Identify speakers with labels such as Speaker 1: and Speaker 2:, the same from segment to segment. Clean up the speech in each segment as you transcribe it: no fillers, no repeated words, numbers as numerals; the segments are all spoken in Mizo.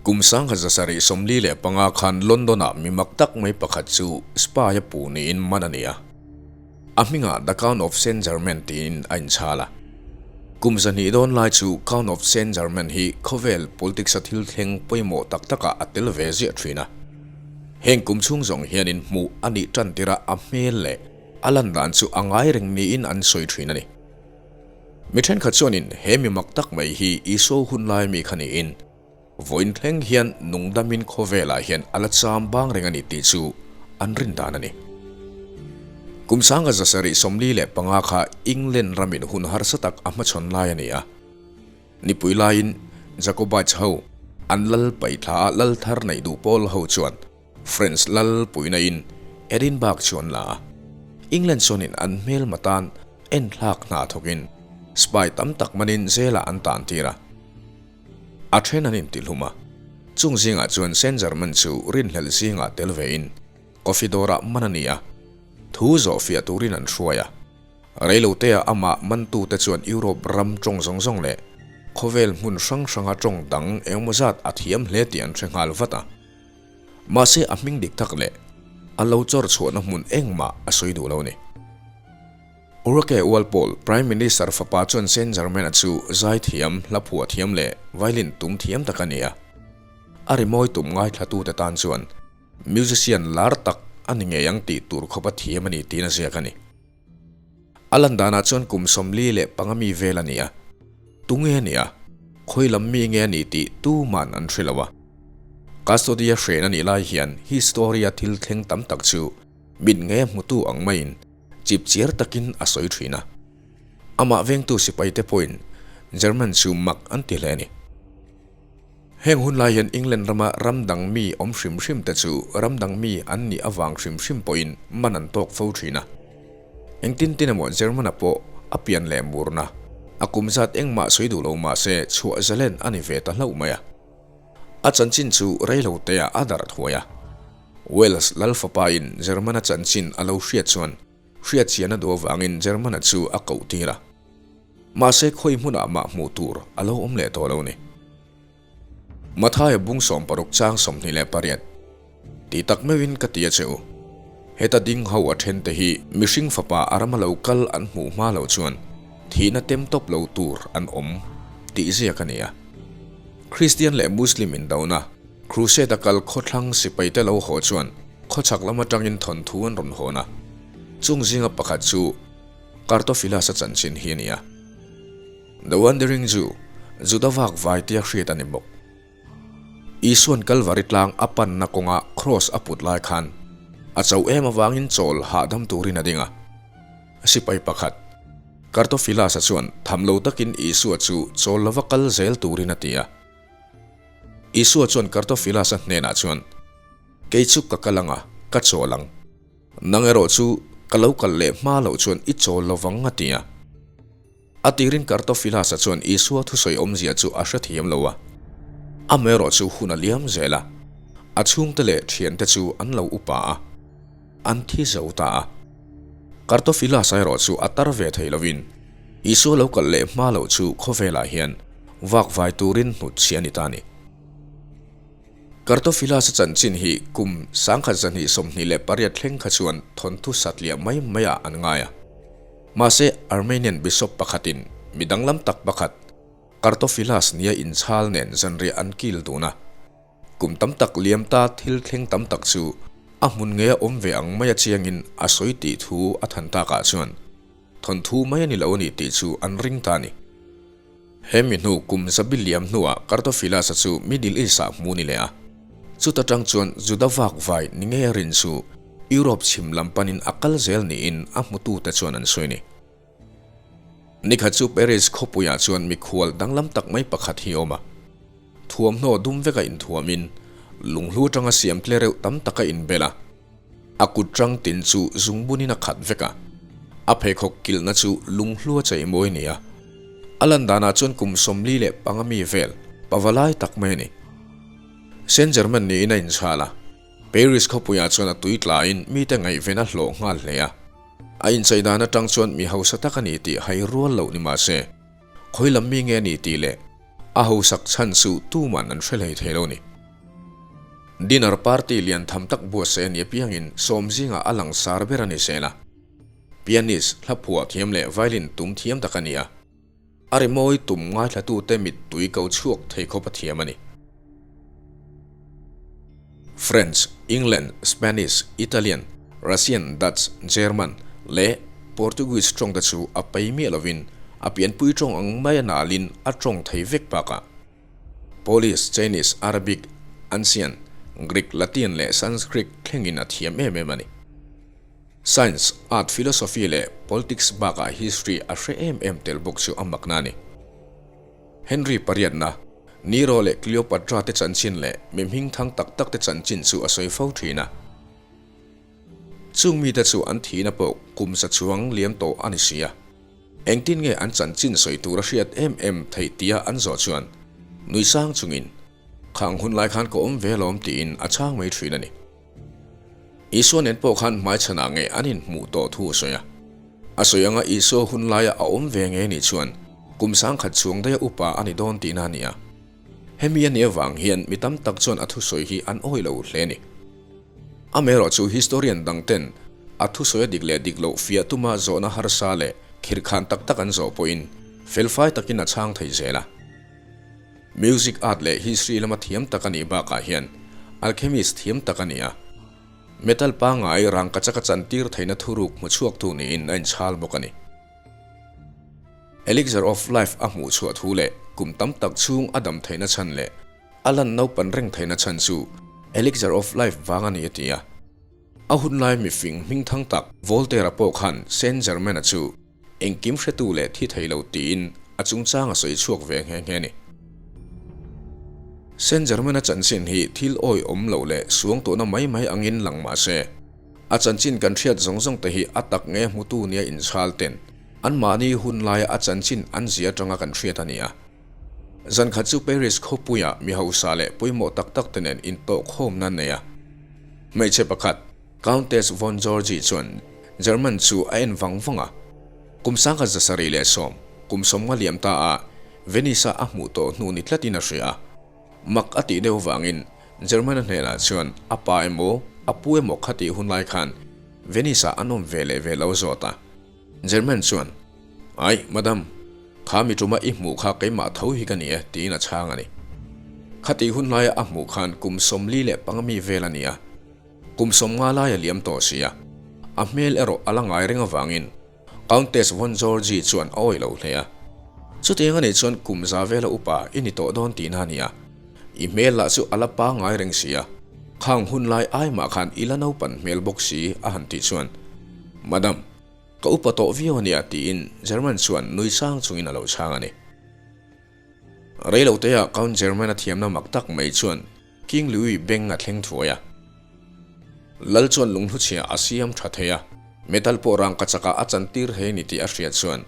Speaker 1: Kum 1745 khan London-ah mi mak tak mai pakhat chu spy-a pu niin man a ni a. A hmingah The Count of Saint Germain tiin a inchhal a. Kum 200 dawn lai chu Count of Saint Germain hi khawvel politics-a thil thleng pawimawh tak takah a tel ve ziah thin a. Heng kum chhung zawng hianin hmuh a nih tan tirah a hmel leh a lan dan chu a ngai reng niin an sawi thin a ni. Mi thenkhat chuanin he mi mak tak mai hi Isua hun lai mi kha niin, vawiin thleng hian nungdamin khawvelah hian a la cham bang reng a ni tih chu an rin dan a ni. Kum 1745 kha England ramin hun harsa tak a hmachhawn lai a ni a. Nipui laiin Jacobites ho an lal paihthla a lal thar neih duh pawl ho chuan French lal puina in Edinburgh chu an la a, England chuanin an hmelma tan enthlak hna thawkin spy tam tak manin jail-ah an tan tir a. A then an intihlum a, chung zingah chuan Saint Germain chu rinhlelh zingah tel vein coffee dawrah man a ni a, thu zawhfiah turin an hruai a. Reilotea amah mantute chuan Europe ram tawng zawng zawng leh khawvel hmun hrang hranga tawng dang engemaw zat a thiam hle tih an hre nghal vat a. Mahse a hming dik tak leh a lo chawr chhuahna hmun engmah a sawi duh lo ni. Urake Walpole, Prime Minister fapa chuan Saint Germain-a chu zaithiam, hla phuah thiam leh violin tum thiam tak a ni a. A rimawi tum ngaithlatute tan chuan musician lar tak a ni ngei ang tih tur khawpa thiam a ni tiin a ziak a ni. A lan danah chuan kum 45 mi vel a ni a, tunge a nih a, khawi lam mi nge a nih tih tuman an hre lo a. Custody-a hren a nih lai hian history-a thil thleng tam tak chu mit nge hmutu ang maiin chip chiar takin a sawi thin a. Amah vengtu sipaite pawhin German chu mak an ti hle a ni. Heng hun lai hian England rama ram dang mi awm hrim hrim te chu ram dang mi an nih avang hrim hrim pawhin man an tawk fo thin a. Engtin tin emaw German-a pawh a pian leh murna, a kum zat engmah sawi duh lo mah se chhuah zalen a ni ve ta hlauh mai a. A chanchin chu reilo teah a darh thuai a. Wales lal fapain German-a chanchin a lo hriat chuan hriatchian a duh avangin German-a chu a koh tir a. Mahse khawi hmunah mah hmuh tur a lo awm leh tawh lo ni. Mathaia bung 60 chang 28 Ti tak meuhin ka ti a che u. Heta ding ho a then te hi mihring fapa a rama lo kal an hmuh hma loh chuan thihna tem tawp lo tur an awm tih ziak a ni a. Kristian leh Muslim indona, Crusade a kal khawthlang sipaite lo haw chuan khawchhak lam atangin thawnthu an rawn hawn a. Chung zinga pakhat chu Kartofilas a chanchin hi a ni a. The Wandering Jew, Juda vak vai tia hriat a ni bawk. Isua'n Kalvari tlang a panna kawnga kraws a put lai khan a cho em avangin chawl hahdam turin a ding a. Sipai pakhat, Kartofilas-a chuan tham lo takin Isua chu chawl lova kal zel turin a ti a. Isua chuan Kartofilas-a hnenah chuan, Kei chu ka kal ang a, ka chawl ang. Nang erawh chu ka lo kal leh hma loh chuan i chawl lo vang a ti a. A tirin Kartofilasa chuan Isua thusawi awmzia chu a hrethiam lo a. Amaherawh chu hun a liam zel a. A chhungte leh thiante chu an lo upa a. An thi zo ta a. Kartofilasa erawh chu a tar ve thei lovin Isua lo kal leh hma loh chu khawvelah hian vakvai turin hnutchhiah a ni ta a ni. Kartofilasa chanchin hi kum 1228 thleng kha chuan thawnthu satliah mai maiah an ngai a. Mahse, Armenian bishop pakhatin mi danglam tak pakhat, Kartofilas nia inchhal nen zanriah an kil dun a. Kum tam tak liam ta thil thleng tam tak chu a hmun ngeia awm ve ang maia chiangin a sawi tih thu a than takah chuan thawnthu mai a ni lo a ni tih chu an ring ta a ni. He mi hnu kum zabi liam hnuah Kartofilasa chu Middle East-ah hmu ni leh a. Chuta tang chuan Juda vak vai ni ngei a rin chu Europe chhim lam panin a kal zel niin a hmutute chuan an sawi ni. Nikhat chu Paris khawpuiah chuan mikhual danglam tak mai pakhat hi a awm a. Thuamhnaw dum veka inthuamin lunghlu atanga siam tle reuh tam tak a inbel a. A kut tang tin chu zungbunin a khat vek a, a pheikhawk kilhna chu lunghlua chei mawi a ni a. A lan danah chuan kum 45 mi vel, pavalai tak mai a ni. Saint Germain niin a inchhal a, Paris khawpuiah chuan a tui tlain mite ngaihven a hlawh nghal hle a. A inchei dan atang chuan mi hausa tak a ni tih hai rual loh ni mah se, khawi lam mi nge a ni tih leh a hausak chhan chu tuman an hre hlei thei lo a ni. Dinner party lian tham tak buatsaih a nih apiangin sawm zingah a langsar ber a ni zel a. Pianist, hla phuah thiam leh violin tum thiam tak a ni a. A rimawi tum ngaithlatute mittui ko chhuak thei khawp a thiam a ni. French, England, Spanish, Italian, Russian, Dutch, German leh Portuguese tawngte chu a pai miah lovin a pianpui tawng ang mai a nalin a tawng thei vek bakah Polish, Chinese, Arabic, Ancient, Greek, Latin leh Sanskrit thlengin a thiam em em a ni. Science, Art, Philosophy leh Politics bakah History a hre em em tel bawk chu a makna a ni. Henry pariatna, Nero leh Cleopatra te chanchin leh mi hming thang tak tak te chanchin chu a sawi fo thin a. Chung mite chu an thihna pawh kum za chuang liam tawh a ni si a. Engtin nge an chanchin sawi tur a hriat em em theih tia an zawh chuan nui sang chungin, Khang hun lai khan ka awm ve alawm tiin a chhang mai thin a ni. Isua nen pawh khan hmaichhanah nge an inhmuh tawh thu a sawi a. A sawi anga Isua hun laia a awm ve nge nih chuan kum sangkhat chhuang daia upa a ni dawn tihna a ni a. Hemi a nih avang hian mi tam tak chuan a thusawi hi an awih lo hle a ni. Amaherawhchu historian dang ten a thusawi a dik leh dik loh fiah tuma zawhna harsa leh khirkhan tak tak an zawh pawhin felfai takin a chhang thei zel a. Music, art leh history lama thiam tak a nih bakah hian alchemist thiam tak a ni a. Metal pangngai rangkachak a chantir theihna thuruk hmuchhuaktu niin a inchhal bawk a ni. Elixir of Life a hmuhchhuah thu leh kum tam tak chhung a dam theihna chhan leh a lan naupan reng theihna chhan chu Elixir of Life vang a ni a ti a. A hunlai mifing hmingthang tak Voltaire-a pawh khan Saint Germain-a chu Engkim hretu leh thi thei lo tiin a chungchang a sawi chhuak ve nghe nghe a ni. Saint Germain-a chanchin hi thil awihawm loh leh suangtuahna mai mai angin lang mah se, a chanchin kan hriat zawng zawng te hi a tak nge hmutu nia inchhal ten anmahni hun laia a chanchin an zia atanga kan hriat a ni a. Zan khat chu Paris khawpuia mi hausa leh pawimawh tak tak te nen intawhkhawmna an nei a. Hmeichhe pakhat, Countess von Georgi chuan German chu a en vang vang a. Kum 1710, kum sawmnga liam ta a Venice-a a hmuh tawh hnu ni tlatin a hria a. Mak a tih deuh vangin German-a hnenah chuan a pa emaw, a pu emaw kha tih hun lai khan Venice-ah an awm ve leh ve lo zawt a. German chuan, Ai, Madam, kha mi tuma i hmuh kha keimah tho hi ka ni e, tiin a chhang a ni. Khatih hun laia a hmuh khan kum 45 mi vel a ni a. Kum 50 lai a liam tawh si a, a hmel erawh a la ngai reng avangin Countess von Georgi chuan a awih lo hle a. Chutiang a nih chuan kum za vela upa i ni tawh dawn tihna a ni a, i hmel lah chu a la pangngai reng si a, khang hun lai ai mah khan i la naupan hmel bawk si a han tih chuan, Madam, ka upa tawh viau a nia tiin German chuan nui sang chungin a lo chhang a ni. Reiloteah Count German-a thiamna mak tak mai chuan King Louis beng a thleng thuai a. Lal chuan lunghluchhia a siam tha thei a, metal pawh rangkachakah a chantir thei ni tih a hriat chuan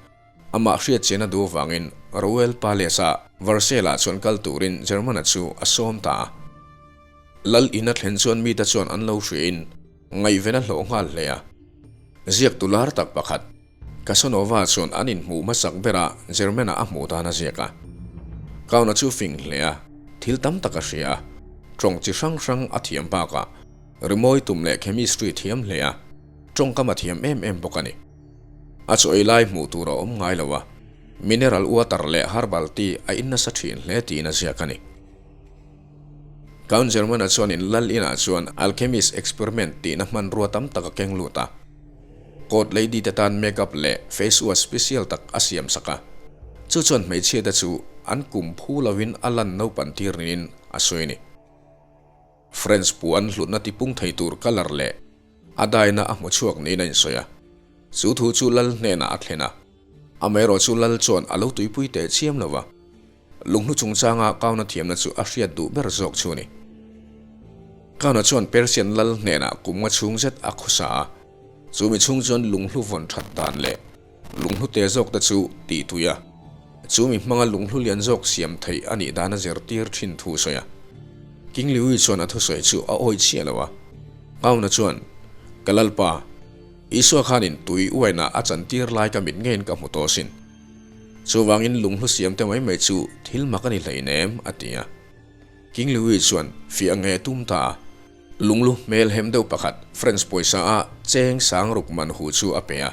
Speaker 1: amah hriat chian a duh avangin Royal Palace-a Versailles-ah chuan kal turin German-a chu a sawm ta a. Lal in a thlen chuan mite chuan an lo hriain ngaihven a hlawh nghal hle a. Ziaktu lar tak pakhat Casanova chuan an inhmuh hmasak berah German-ah a hmuh dan a ziak a. Kauna chu fing hle a, thil tam tak a hria a, tawng chi hrang hrang a thiam bakah rimawi tum leh chemistry thiam hle a, tawngkam a thiam em em bawk a ni. A chaw ei lai hmuh tur a awm ngai lo a, mineral water leh herbal tea a in nasa thin hle tiin a ziak a ni. Count German-a chuanin lal inah chuan alchemist experiment tihna hmanrua tam tak a keng lut a. Court lady te tan make-up leh face wash special tak a siam sak a, chu chuan hmeichhia te chu an kum phu lovin a lan naupan tir niin a sawi a ni. French puan hlutna tipung thei tur colour leh a daina a hmu chhuak niin a insawi a, chu thu chu lal hnenah a thlen a, amaherawh chu lal chuan a lo tuipui teh chiam lo va. Lunghnu chungchanga Kauna thiamna chu a hriat duh ber zawk chu a ni. Kauna chuan Persian lal hnenah kum nga chhung zet a khawsa a, chu mi chhung chuan lunghlu vawn that dan leh lunghlu te zawk te chu tih tui a, chu mi hmanga lunghlu lian zawk siam theih a nih dan a zirtir thin thu sawi a. King Louis chuan a thusawi chu a awi chhiah lo a. Kauna chuan, Ka lalpa, Isua khanin tui uainah a chantir lai ka mit ngeiin ka hmu tawh asin. Chuvangin lunghlu siam te mai mai chu thil mak a ni hleinem, a ti a. King Louis chuan fiah nge tum ta a. Lunglu hmel hem deuh pakhat French pawisa a cheng sang ruk man hu chu a pe a.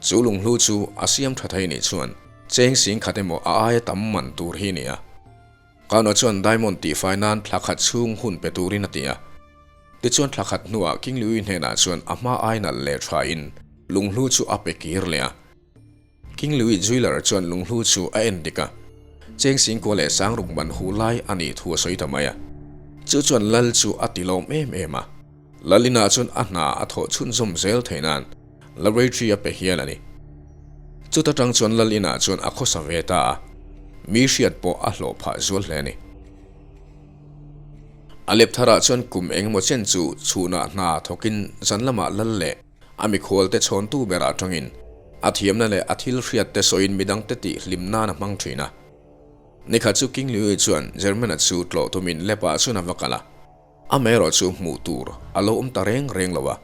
Speaker 1: Chu lunghlu chu a siam tha thei nih chuan cheng sing khat emaw a aia tam man tur hi ni a. Kauna chuan diamond tihfai nan thla khat chhung hun pe turin a ti a. Tichuan thla khat hnuah King Louis hnenah chuan a hma ai nalh leh thain lunghlu chu a pe kir leh a. King Louis Jeweler chuan lunghlu chu a en dik a, cheng singkua leh sangruk man hu lai a nih thu a sawi ta mai a. Chu chuan Lal chu a ti lawm em em a. Lal inah chuan a hna a thawh chhunzawm zel theih nan laboratory a pe hial a ni. Chuta tang chuan Lal inah chuan a khawsa ve ta a, mi hriat pawh a hlawh phah zual hle a ni. A lep tharah chuan kum engemaw chen chu chhunah hna thawkin zan lamah Lal leh A mikhualte chhawntu berah atangin a thiamna leh a thil hriatte sawiin midangte tih hlim nan a hmang thin a. Nikhat chu King Louis chuan German-a chu tlawh tumin Lep-ah chuan a va kal a. Amaherawh chu hmuh tur a lo awm ta reng reng lo a,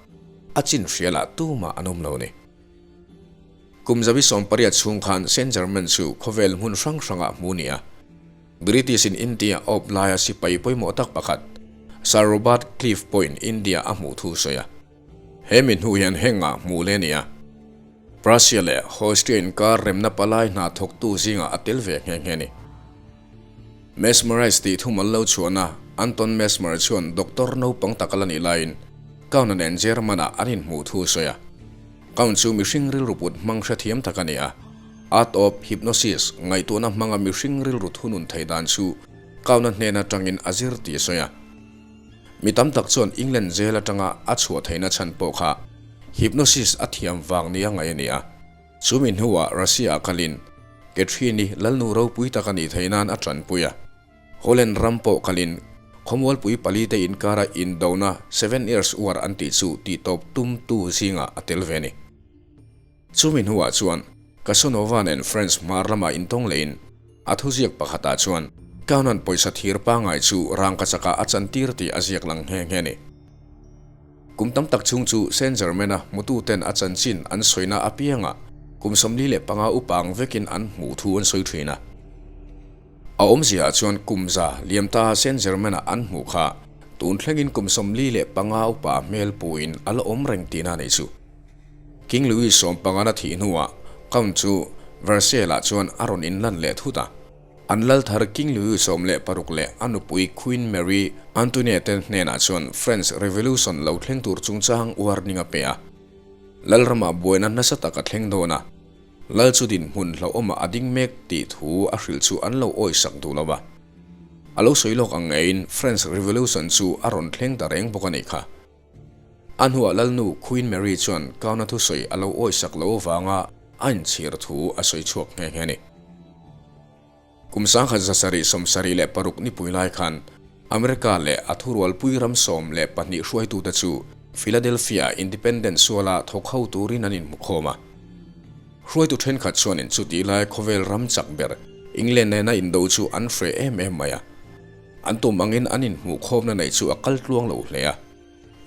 Speaker 1: a chin hrialah tumah an awm lo a ni. Kum zabi 18 chhung khan Saint Germain chu khawvel hmun hrang hrangah hmu ni a. British in India awp laia sipai pawimawh tak pakhat Sir Robert Clive pawhin India a hmuh thu sawi a. He mi hnu hian heng ah hmuh leh a ni a. Prussia leh Austria inkar remna palai hna thawktu zingah a tel ve nghe nghe a ni. Mesmerize tih thumal lo chhuahna Anton Mesmer chuan doctor naupang tak a la nih laiin Kauna nen German-ah an inhmuh thu a sawi a. Kaun chu mihring rilru put hmang hrethiam tak a ni a. Art of Hypnosis ngaihtuahna hmanga mihring rilru thunun theih dan chu Kauna hnen atangin a zir tih a sawi a. Mi tam tak chuan England jail atanga a chhuah theihna chhan pawh kha hypnosis a thiam vang nia ngaih a ni a. Chu mi hnuah Russia-ah kalin Catherine-i lalnu ropui tak a nih theih nan a tanpui a. Holland ram pawh kalin khawmualpui palite inkara indona Seven Years War an tih chu tihtawp tumtu zingah a tel ve a ni. Chumi hnuah chuan Casanova nen French hmar lamah intawng lehin a thuziak pakhatah chuan Kaunan pawisa thir pangngai chu rangkachakah a chantir tih a ziak lang nghe nghe a ni. Kum tam tak chhung chu Saint Germain-a hmututen a chanchin an sawina apiangah kum 45 upa ang vekin an hmuh thu an sawi thin a. A awmziaah chuan kum za liam ta Saint Germain-a an hmuh kha tun thlengin kum 45 upa hmel puin a la awm reng tihna a nih chu. King Louis sawmpangana thih hnuah Count chu Versailles-ah chuan a rawn inlan leh thut a. An lal thar King Louis 16 leh a nupui Queen Marie Antoinette hnenah chuan French Revolution lo thleng tur chungchang warning a pe a. Lalramah buaina nasa tak a thleng dawn a, lal chu dinhmun hlauhawmah a ding mek tih thu a hrilh chu an lo awisak duh lo va. A lo sawi lawk ang ngeiin French Revolution chu a rawn thleng ta reng bawk a nih kha. A hnuah Lalnu Queen Mary chuan Kauna thusawi a lo awisak lo avanga a inchhir thu a sawi chhuak nghe nghe a ni. Kum 1776 nipui lai khan America leh a thurualpui ram 12 hruaitute chu Philadelphia Independence suala thawk ho turin an inhmukhawm a. Hruaitu thenkhat chuanin chutih lai khawvel ram chak ber England nena indo chu an hreh em em mai a. An tum angin an inhmuhkhawmna neih chu a kal tluang lo hle a.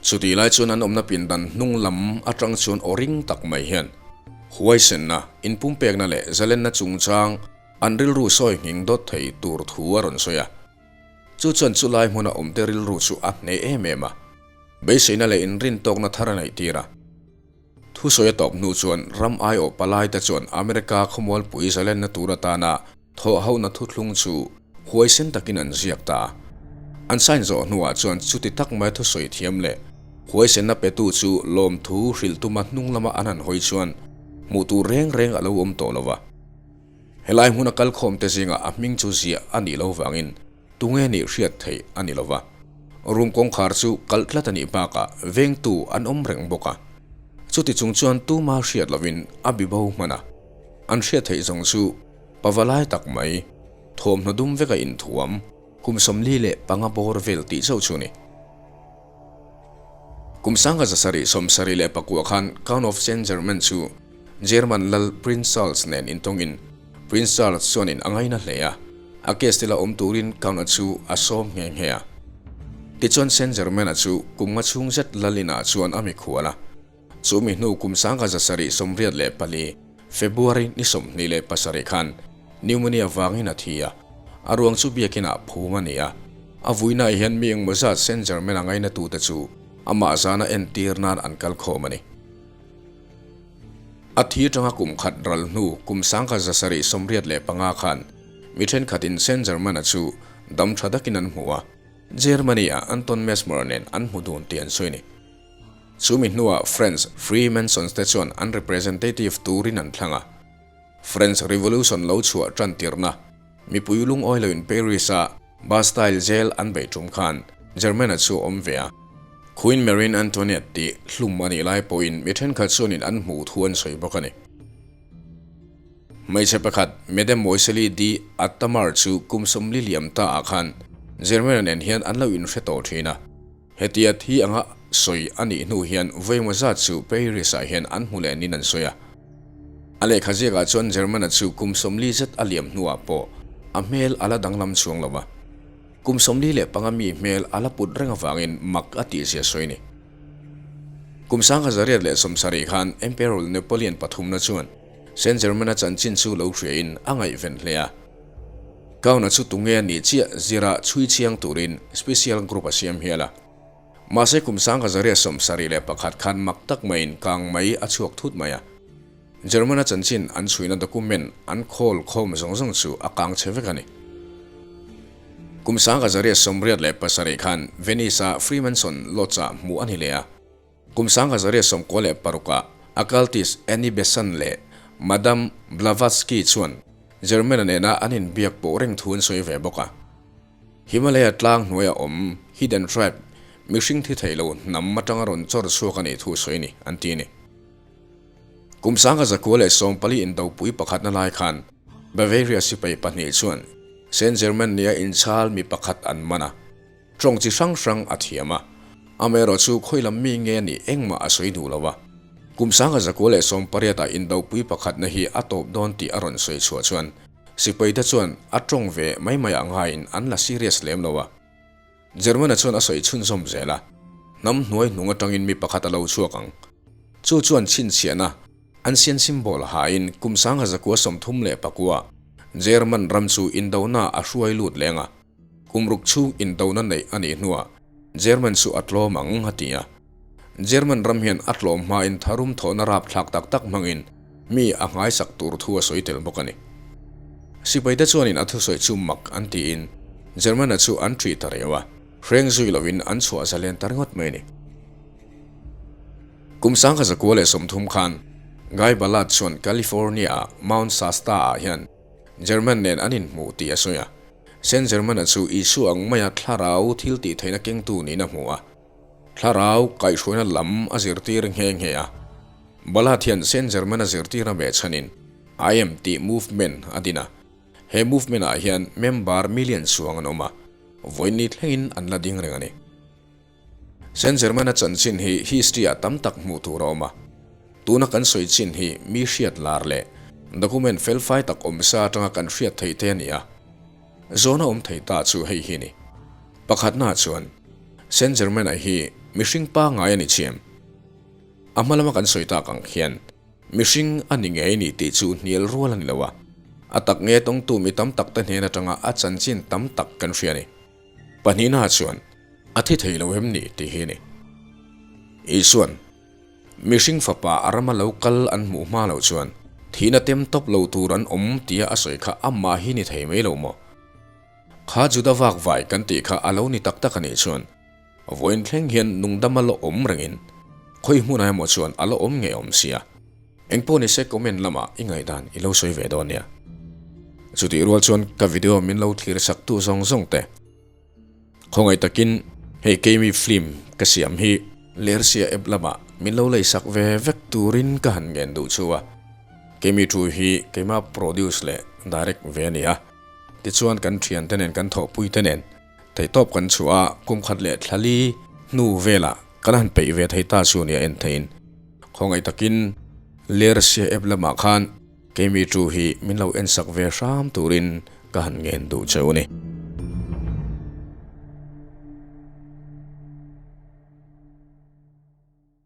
Speaker 1: Chutih lai chuan an awmna pindan hnung lam atang chuan aw ring tak mai hian huaisenna, inpumpekna leh zalenna chungchang an rilru sawi nghing dawt thei tur thu a rawn sawi a. Chu chuan chu lai hmuna awmte rilru chu a hneh em em a, beiseina leh inrintawkna thar a neih tir a. Thusawi a tawp hnu chuan ram aiawh palaite chuan America khawmualpui zalenna tur atana Thawhhona thuthlung chu huaisen takin an ziak ta a. An sign zawh hnuah chuan chuti tak mai thusawi thiam leh huaisenna petu chu lawmthu hrilh tuma hnung lama an han hawi chuan hmuh tur reng reng a lo awm tawh lo va. Helai hmuna kalkhawmte zingah a hming chu ziah a nih lo vangin tunge nih hriat theih a ni lo va. Room kawngkhar chu kalh tlat a nih bakah vengtu an awm reng bawk a. Chuti chung chuan tuma hriat lovin a bibo hman a. An hriat theih zawng chu Pavalai tak mai, thawmhnaw dum vek a inthuam, kum 45 bawr vel tih chauh chu a ni. Kum 1779 khan Count of Saint Germain chu German lal Prince Charles nen intawngin Prince Charles chuanin a ngaina hle a, a castle-a awm turin Count-a chu a sawm nghe nghe a. Tichuan Saint Germain-a chu kum nga chhung zet lal inah chuan a mikhual a. Chu mi hnu kum 1784, February ni 27 khan pneumonia vangin a thi a, a ruang chu biakinah phum a ni a. A vuinaah hian mi engmaw zat Saint Germain-a ngainatute chu amah zana entir nan an kal khawm a ni. A thi atanga kum khat ral hnu kum sangkhat zasarih 85 khan mi thenkhatin Saint Germain-a chu dam tha takin an hmu a, Germany-ah Anton Mesmer nen an hmu dun tih an sawi a ni. Chu mi hnuah French Freemasons te chuan an representative turin an thlang a. French Revolution lo chhuah tan tirhna mipui lungawi loin Paris-a Bastille jail an beih tum khan Germain-a chu a awm ve a. Queen Marie Antoinette tih hlum a nih lai pawhin mi thenkhat chuanin an hmuh thu an sawi bawk a ni. Hmeichhe pakhat Mademoiselle de Attamar chu kum 40 liam ta ah khan Germain-a nen hian an lo inhre tawh thin a. Hetia thi anga sawi a nih hnu hian vawimaw zat chu Paris-ah hian an hmu leh niin an sawi a. A lehkha ziakah chuan German-a chu kum 40 zet a liam hnuah pawh a hmel a la danglam chuang lo va. Kum 45 mi hmel a la put reng avangin mak a tihzia sawi a ni. Kum 1870 khan Emperor Napoleon pathumna chuan Saint Germain-a chanchin chu lo hriain a ngaihven hle a. Kauna chu tunge a nih chiah zira chhui chiang turin special group a siam hial a. Mahse kum 1971 khan mak tak maiin kang mai a chhuak thut mai a. German-a chanchin an chhuina document an khawl khawm zawng zawng chu a kang chhe vek a ni. Kum 1987 khan Venice-a Freemason Lodge-ah hmuh a ni leh a. Kum 1996-ah occultist Annie Besant leh Madame Blavatsky chuan German-a nena an inbiak pawh reng thu an sawi ve bawk a. Himalaya tlang hnuaia awm Hidden Tribe mihring thi thei lo hnam atanga rawn chawr chhuak a nih thu sawi ni, an ti a ni. Kum 1914 indopui pakhatna lai khan Bavaria sipai pahnih chuan Saint Germain nia inchhal mi pakhat an man a. Tawng chi hrang hrang a thiam a, amaherawh chu khawi lam mi nge nih engmah a sawi duh lo a. Kum 1918 ah indopui pakhatna hi a tawp dawn tih a rawn sawi chhuah chuan sipaite chuan a tawng ve mai mai ah ngaiin an la serious lem lo a. German-a chuan a sawi chhunzawm zel a, hnam hnuai hnung atangin mi pakhat a lo chhuak ang. Chu chuan chhinchhiahna an sian symbol hain kum 1939 German ram chu indona a hruai lut leng a. Kum ruk chhung indona neih a nih hnuah German chu a tlawm ang a ti a. German ram hian a tlawm hmain tharum thawhna rapthlak tak tak hmangin mi a nghaisak tur thu a sawi tel bawk a ni. Sipaite chuanin a thusawi chu mak an tiin German-a chu an ṭih ta reu a, hreng zui loin an chhuah zalen ta ringawt mai a ni. Kum 1930 khan Guy Ballard chuan California-a Mount Shasta-ah hian German nen an inhmuh tih a sawi a. Saint German-a chu Isua ang maia thlarau thil tih theihna kengtu niin a hmu a. Thlarau kaihhruaina lam a zirtir nghe nghe a. Ballard hian Saint German-a zirtir a meh chhanin I am tih movement a din a. He movement-ah hian member million chuang an awm a, vawiin thlengin an la ding reng a ni. Saint Germain-a chanchin hi history-ah tam tak hmuh tur a awm a. Tuna kan sawi chin hi mi hriat lar leh document felfai tak awm sa atanga kan hriat theih te a ni a. Zawhna awm thei ta chu hei hi a ni. Pakhatnaah chuan Saint Germain-a hi mihring pangngai a ni chiam. A hma lama kan sawi tak ang khian mihring a ni ngei ni tih chu hnial rual a ni lo a. A tak nge tawngtu mi tam tak te hnen atanga a chanchin tam tak kan hria a ni. Pahnihnaah chuan a thi thei lo em ni tih hi a ni. Isuan, Mihring fapa a rama lo kal an hmuh hma loh chuan thihna tem tawp lo tur an awm tia a sawi kha amah hi ni thei mai lo maw? Kha Juda vak vai kan tih kha a lo ni tak tak a nih chuan vawiin thleng hian nungdam a la awm rengin khawi hmunah emaw chuan a la awm ngei awm sia. Engpawh nise comment lamah i ngaihdan i lo sawi ve dawn nia. Chutih rual chuan ka video min lo thlir sak tu zawng zawng te. Khawngaih takin hei keimi film ka siam hi Lersia app lamah min lo lei sak ve vek turin ka han ngen duh chu a. Keimi thu hi keima produce leh direct ve a ni a. Tichuan kan thiante nen kan thawhpui te nen theihtawp kan chhuah a kum khat leh thlali hnu velah kan han peih ve thei ta chu nia en theiin. Khawngaih takin Lersia app lamah khan keimi tu hi min lo en sak ve hram turin ka han ngen duh cheu a ni.